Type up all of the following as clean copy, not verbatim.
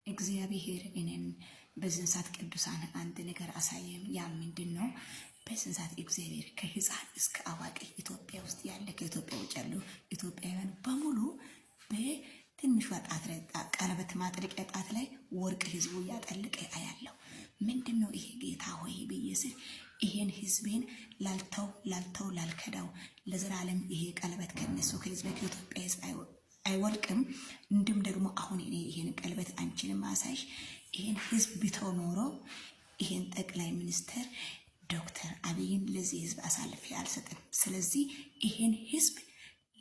እግዚአብሔር እኔን በዚህን ሰዓት ቅዱሳን አንድ ነገር አሳየም። ያ ምንድን ነው? በዚህን ሰዓት እግዚአብሔር ከህፃን እስከ አዋቂ ኢትዮጵያ ውስጥ ያለ፣ ከኢትዮጵያ ውጭ ያሉ ኢትዮጵያውያን በሙሉ በትንሿ ጣት ላይ፣ ቀለበት ማጥለቂያ ጣት ላይ ወርቅ ህዝቡ እያጠለቀ አያለሁ። ምንድን ነው ይሄ ጌታ ሆይ ብዬ ስል፣ ይሄን ህዝቤን ላልተው ላልተው ላልከዳው ለዘላለም ይሄ ቀለበት ከነሱ ከህዝቤ ከኢትዮጵያ ህዝብ አይወልቅም። እንዲሁም ደግሞ አሁን እኔ ይሄን ቀለበት አንቺንም ማሳይሽ፣ ይሄን ህዝብ ቢተው ኖሮ ይሄን ጠቅላይ ሚኒስትር ዶክተር አብይን ለዚህ ህዝብ አሳልፌ አልሰጥም። ስለዚህ ይሄን ህዝብ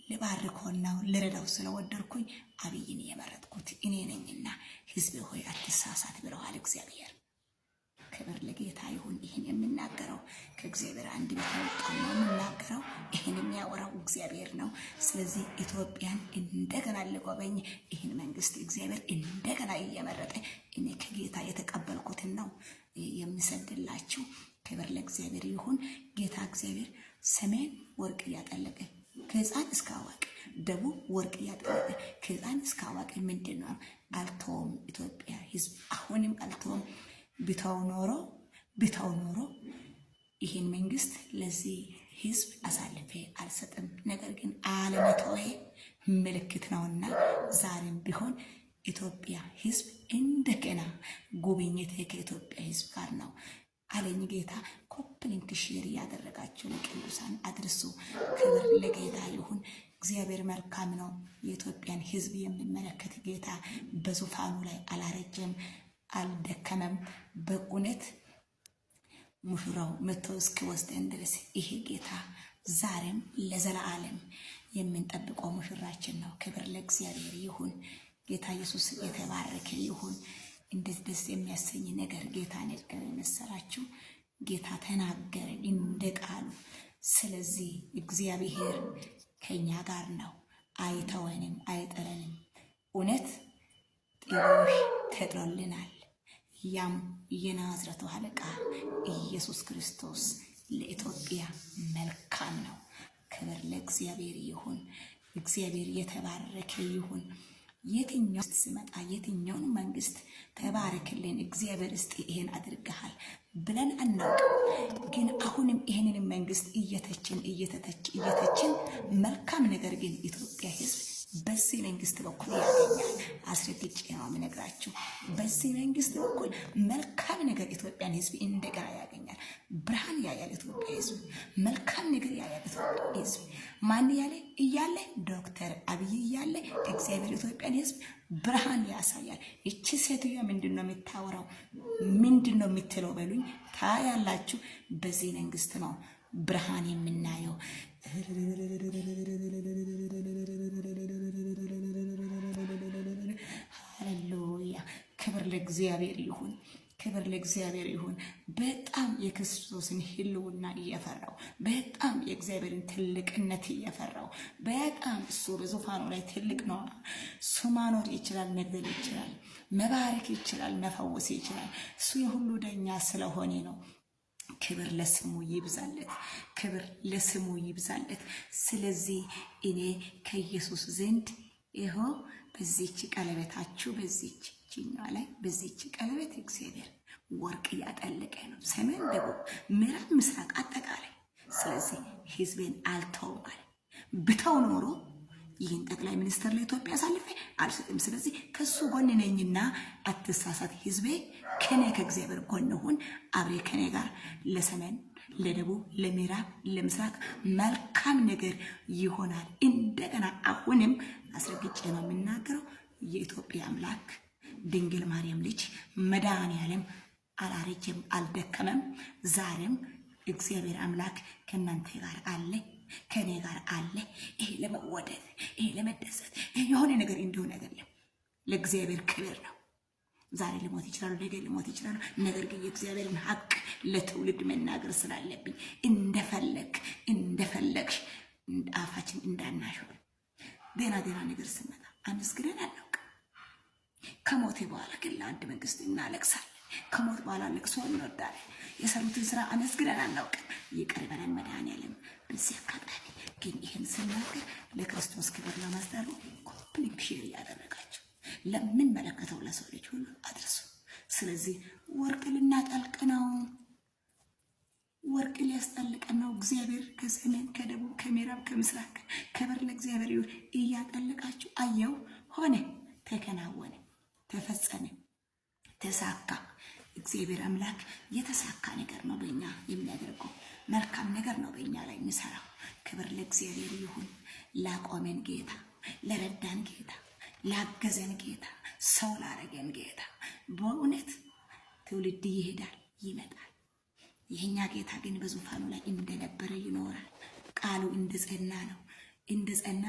ልባርኮና ልረዳው ስለወደድኩኝ አብይን የመረጥኩት እኔ ነኝና ህዝብ ሆይ አትሳሳት ብለዋል እግዚአብሔር። ክብር ለጌታ ይሁን። ይህን የምናገረው ከእግዚአብሔር አንድ ቤት ነው የምናገረው። ይህን የሚያወራው እግዚአብሔር ነው። ስለዚህ ኢትዮጵያን እንደገና ልጎበኝ ይህን መንግስት እግዚአብሔር እንደገና እየመረጠ እኔ ከጌታ የተቀበልኩትን ነው የምሰድላችሁ። ክብር ለእግዚአብሔር ይሁን። ጌታ እግዚአብሔር ሰሜን ወርቅ እያጠለቀ ከህፃን እስከ አዋቂ፣ ደቡብ ወርቅ እያጠለቀ ከህፃን እስከ አዋቂ ምንድን ነው? አልተውም። ኢትዮጵያ ህዝብ አሁንም አልተውም። ቢተው ኖሮ ይህን መንግስት ለዚህ ህዝብ አሳልፌ አልሰጥም። ነገር ግን አለመተዌ ምልክት ነውና ዛሬም ቢሆን ኢትዮጵያ ህዝብ እንደገና ጉብኝቴ ከኢትዮጵያ ህዝብ ጋር ነው አለኝ ጌታ። Copy link share እያደረጋችሁ ለቅዱሳን አድርሱ። ክብር ለጌታ ይሁን። እግዚአብሔር መልካም ነው። የኢትዮጵያን ህዝብ የሚመለከት ጌታ በዙፋኑ ላይ አላረጀም፣ አልደከመም። በእውነት ሙሽራው መጥቶ እስኪወስደን ድረስ ይሄ ጌታ ዛሬም ለዘላለም የምንጠብቀው ሙሽራችን ነው። ክብር ለእግዚአብሔር ይሁን። ጌታ ኢየሱስ የተባረከ ይሁን። እንዴት ደስ የሚያሰኝ ነገር ጌታ ነገር የመሰላችሁ! ጌታ ተናገረ እንደ ቃሉ። ስለዚህ እግዚአብሔር ከኛ ጋር ነው፣ አይተወንም፣ አይጥለንም። እውነት ጥሎሽ ተጥሎልናል። ያም የናዝረቱ አለቃ ኢየሱስ ክርስቶስ ለኢትዮጵያ መልካም ነው። ክብር ለእግዚአብሔር ይሁን። እግዚአብሔር የተባረከ ይሁን። የትኛው ስመጣ የትኛውን መንግስት ተባረክልን እግዚአብሔር እስቲ ይሄን አድርገሃል ብለን አናውቅም። ግን አሁንም ይሄንን መንግስት እየተችን እየተተች እየተችን መልካም ነገር ግን ኢትዮጵያ ሕዝብ በዚህ መንግስት በኩል ያገኛል። አስረግጬ ነው የምነግራችሁ። በዚህ መንግስት በኩል መልካም ነገር ኢትዮጵያን ሕዝብ እንደገና ያገኛል። ብርሃን ያያል ኢትዮጵያ ሕዝብ፣ መልካም ነገር ያያል ኢትዮጵያ ሕዝብ። ማን ያለ እያለ? ዶክተር አብይ እያለ እግዚአብሔር ኢትዮጵያን ሕዝብ ብርሃን ያሳያል። ይቺ ሴትዮ ምንድን ነው የምታወራው? ምንድን ነው የምትለው በሉኝ። ታያላችሁ። በዚህ መንግስት ነው ብርሃን የምናየው። ሃሌሉያ! ክብር ለእግዚአብሔር ይሁን። ክብር ለእግዚአብሔር ይሁን። በጣም የክርስቶስን ሕልውና እየፈራው፣ በጣም የእግዚአብሔርን ትልቅነት እየፈራው፣ በጣም እሱ በዙፋኑ ላይ ትልቅ ነው። እሱ ማኖር ይችላል፣ መግደል ይችላል፣ መባረክ ይችላል፣ መፈወስ ይችላል። እሱ የሁሉ ዳኛ ስለሆነ ነው። ክብር ለስሙ ይብዛለት። ክብር ለስሙ ይብዛለት። ስለዚህ እኔ ከኢየሱስ ዘንድ ይኸው በዚች ቀለበታችሁ፣ በዚች ችኛዋ ላይ፣ በዚች ቀለበት እግዚአብሔር ወርቅ እያጠለቀ ነው። ሰሜን፣ ደቡብ፣ ምዕራብ፣ ምስራቅ አጠቃላይ። ስለዚህ ህዝቤን አልተውም አለ። ብተው ኖሮ ይህን ጠቅላይ ሚኒስትር ለኢትዮጵያ አሳልፌ አልሰጥም። ስለዚህ ከሱ ጎን ነኝና አትሳሳት ህዝቤ፣ ከኔ ከእግዚአብሔር ጎን ሁን፣ አብሬ ከኔ ጋር ለሰሜን፣ ለደቡብ፣ ለምዕራብ፣ ለምስራቅ መልካም ነገር ይሆናል። እንደገና አሁንም አስረግጬ ነው የምናገረው፣ የኢትዮጵያ አምላክ ድንግል ማርያም ልጅ መድኃኔዓለም አላረጀም፣ አልደከመም። ዛሬም እግዚአብሔር አምላክ ከእናንተ ጋር አለ፣ ከእኔ ጋር አለ። ይሄ ለመወደድ፣ ይሄ ለመደሰት፣ ይሄ የሆነ ነገር እንዲሆን አይደለም፣ ለእግዚአብሔር ክብር ነው። ዛሬ ልሞት ይችላሉ፣ ነገ ልሞት ይችላሉ። ነገር ግን የእግዚአብሔርን ሀቅ ለትውልድ መናገር ስላለብኝ እንደፈለግ እንደፈለግሽ አፋችን እንዳናሾል ደህና ደህና ነገር ስመጣ አመስግነን አናውቅም። ከሞቴ በኋላ ግን ለአንድ መንግስት እናለቅሳለን። ከሞት በኋላ ለቅሶ እንወዳለን። የሰሩትን ስራ አመስግነን አናውቅም። ይቅር በለን መድኃኒዓለም። በዚህ አጋጣሚ ግን ይህን ስናገር ለክርስቶስ ክብር ለማስጠሩ copy link share እያደረጋችሁ ለሚመለከተው ለሰው ልጅ ሁሉ ስለዚህ ወርቅ ልናጠልቅ ነው። ወርቅ ሊያስጠልቀን ነው። እግዚአብሔር ከሰሜን ከደቡብ ከምዕራብ ከምስራቅ ክብር ለእግዚአብሔር ይሁን። እያጠለቃችሁ አየው። ሆነ፣ ተከናወነ፣ ተፈጸመ፣ ተሳካ። እግዚአብሔር አምላክ የተሳካ ነገር ነው በእኛ የሚያደርገው፣ መልካም ነገር ነው በእኛ ላይ የሚሰራው። ክብር ለእግዚአብሔር ይሁን። ላቆመን ጌታ፣ ለረዳን ጌታ፣ ላገዘን ጌታ፣ ሰው ላረገን ጌታ በእውነት ትውልድ ይሄዳል ይመጣል። የኛ ጌታ ግን በዙፋኑ ላይ እንደነበረ ይኖራል። ቃሉ እንደጸና ነው፣ እንደጸና።